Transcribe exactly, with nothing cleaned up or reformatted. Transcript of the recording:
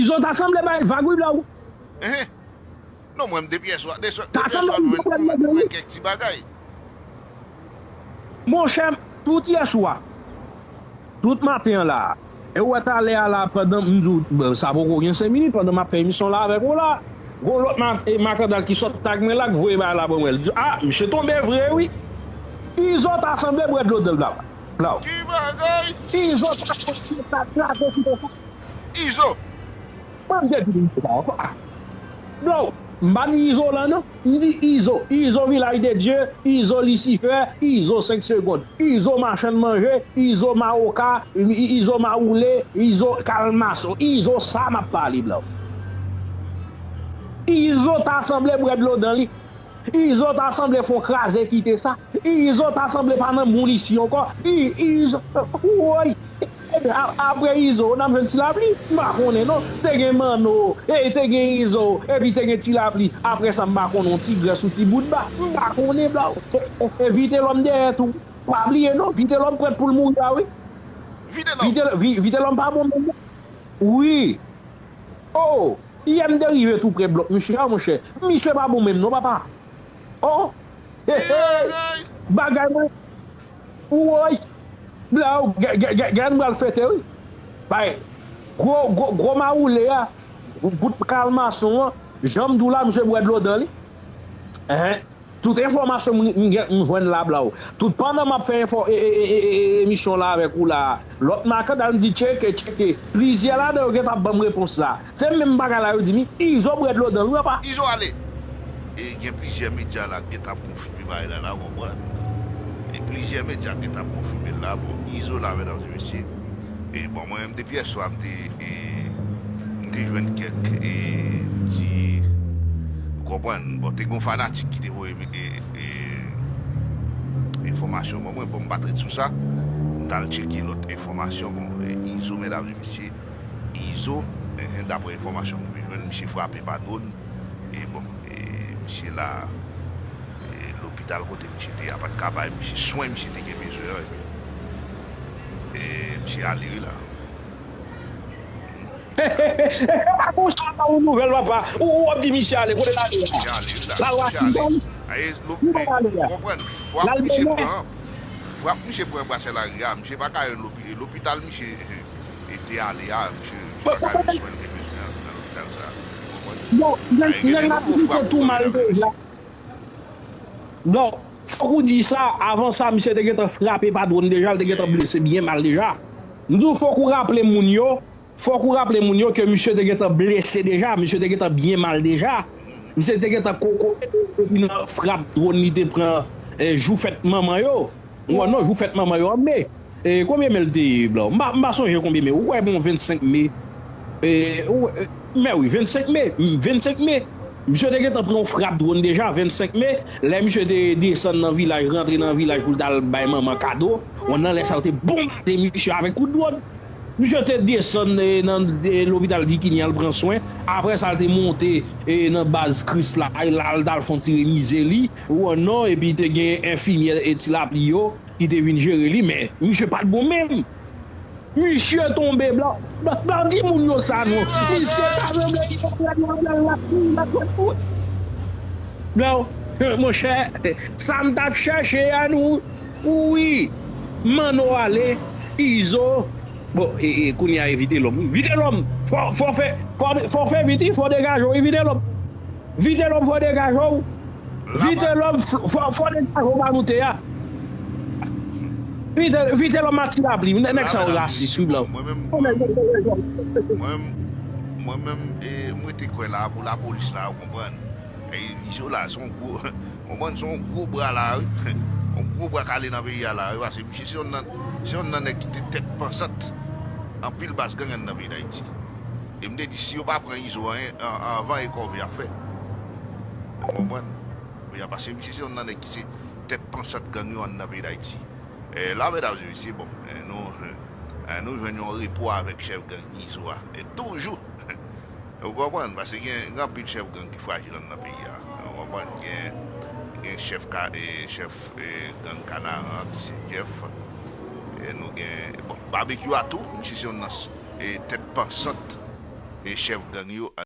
Izo ta sanble bay vag wi Blaw. Enhen. Non, mwen m depi yèswa, depi yèswa mwen jwenn kèk ti bagay. Monchè, tout yèswa, tout maten an la, e ou wè talè a la, pandan m di w, sa poko gen senk minit, pandan m ap fè emisyon la avèk ou la, gon lòt ma- e makandal ki sot tag mwen la, k voye bagay la ban mwen. Li di, a, misye tonbe vre wi. Izo ta sanble bwè dlo dan l Blaw. Blaw. Ki bagay? Izo ta sanble ta kraze ti konsa. Izo. Mwen m te di Izo pa ankò. A. Bro, m pa di Izolan non. M di Izo. Izo Vilaj de Dye, Izo Lisifè, Izo senk segonn, Izo machann manje, Izo mawoka, I- Izo mawoule, Izo kalmason, Izo sa m ap pale bro. Izo ta sanble bwè dlo dan li. Izo ta sanble fon kraze kite sa. Izo ta sanble pa nan moun isi ankò. I- Izo, woy. Epi a- apre Izo, n ap jwenn Ti Lapli. M pa konnen non. Te gen Manno, e te gen Izo, epi te gen Ti Lapli. Apre sa, m pa konnen yon Ti Grès ou Ti Boutba. M pa konnen, bro. E- e- Evite lòm dèyè tou. Pa bliye non, Vitelòm prèt pou l mouri a wi. Vitelòm. Vitelòm pa bon menm non. Wi. Oh, yè m te rive tou pre blòk misye a, monchè. Misye pa bon menm non, papa. Oh, he, he. Bagay mwen. Woy. Blaw, gad m pral fete wi. Bay, gwo, gwo, gwo mawoule a, bout kalmason an, jan m di w la, misye bwè dlo dan li. Enhen. Tout enfòmasyon m, m, m jwenn la, Blaw. Tout pandan m ap fè enfò, e, e, e, e, e, emisyon la avèk ou la, lòt makandal m di tcheke, tcheke. Plizyè ladan yo gentan ap ban m repons la. Se menm bagay la yo di m, Izo bwè dlo dan l wi, apa. Izo ale. E gen plizyè medya la ki gentan ap konfime bagay la, la, w konprann. E plizyè medya ki gentan ap konfime l la, bon, Izo la, medam e mesye. E bon, mwen menm, depi yèswa, m te, e, m te jwenn kèk, e, ti, ou konprann, bon, te gen yon fanatik ki te voye m, e, e, enfòmasyon ban mwen, bon, m pa t ret sou sa, m t al tcheke lòt enfòmasyon, bon, e, Izo, medam e mesye, Izo, e, e, daprè enfòmasyon m te jwenn, misye frape pa dwòn, e, bon, e, misye la, e, lopital kote misye te a pa t ka bay misye swen misye te gen bezwen an, epi, e, misye ale wi la. E pa konsa ba ou nouvèl, papa. Ou, ou ap di misye ale, kote l ale a? Misye ale wi la. Misye ale. Aye, lo- e, ou konprann, frap misye pran, frap misye pran brasè lari a, misye pa ka jwenn lopi- lopital misye, e, te ale a, misye, misye pa ka jwenn swen l te bezwen an nan lopital sa. Ou konprann? Bon, nèg la tou mal deja. Non, fòk ou di sa, avan sa, misye te gentan frape pa dwòn deja, l te gentan blese byen mal deja. M di w, fòk ou raple moun yo, fòk ou raple moun yo ke misye te gentan blese deja, misye te gentan byen mal deja. Misye te gentan koko, epi nan frap dwòn li te pran, e, jou fèt manman yo. Ou wè non, jou fèt manman yo an me. E, konbyen me l te ye, blan? M pa, m pa sonje konbyen me. Ou kwè bon vennsenk me. E, ou, e, men wi, vennsenk me. M, vennsenk me. Misye te gentan pran yon frap dwòn deja, vennsenk me. Lè misye te desann nan vilaj, rantre nan vilaj pou l t al bay manman kado, ou wè nan lè sa yo te bonbade misye avèk kout dwòn. Misye te desann, e, nan, e, lopital Dikini, al pran swen. Apre sa, l te monte, e, nan baz Kris la, e, la, l t al fè yon ti remize li. Ou wè non, epi te gen enfimyè, e, Ti Lapli yo ki te vin jere li, men misye pa t bon menm. Misye tonbe blan. Blan, blan, di moun yo sa non. Misye ta sanble li konprann nan blan la. Blan, monchè, sa m t ap chèche a nou. Wi, Manno ale, Izo. Bon, e, e, kounye a e Vitelòm. Vitelòm, fò, fò fè, fò, fò fè vit, wi, fò degaje w, wi, Vitelòm. Vitelòm, fò degaje w. Vitelòm, fò, fò degaje w ba nou te a. Vite, Vitelòm ak Ti Lapli, nè- nèg sa yo rasis, wi, blan. Mwen menm, mwen menm, mwen menm, e, mwen te kwè la pou lapolis la, ou konprann. E, Izo la, se yon gwo, konprann, se yon gwo bra la, wi. Yon gwo bra k ale nan peyi a la, wi, paske misye se yonn nan, se yonn nan nèg ki te tèt pansant anpil baz gang anndan peyi Dayiti. E m te di, si yo pa pran Izo anyen, an- anvan e kòve y ap fè. Ou konprann? Wi, paske misye se yonn nan nèg ki se tèt pansant gang yo anndan peyi Dayiti. E la, medam e mesye, bon, e nou, e nou jwenn yon repo avèk chèf gang Izo a. E toujou, ou konprann, paske gen, gen anpil chèf gang ki frajil anndan peyi a. Ou konprann, gen, gen chèf ka, e, chèf, e, gang Kanaran ki se Jeff. E nou gen, bon, Babekyou a tou, misye se yonn nan, e, tèt pansant e chèf gang yo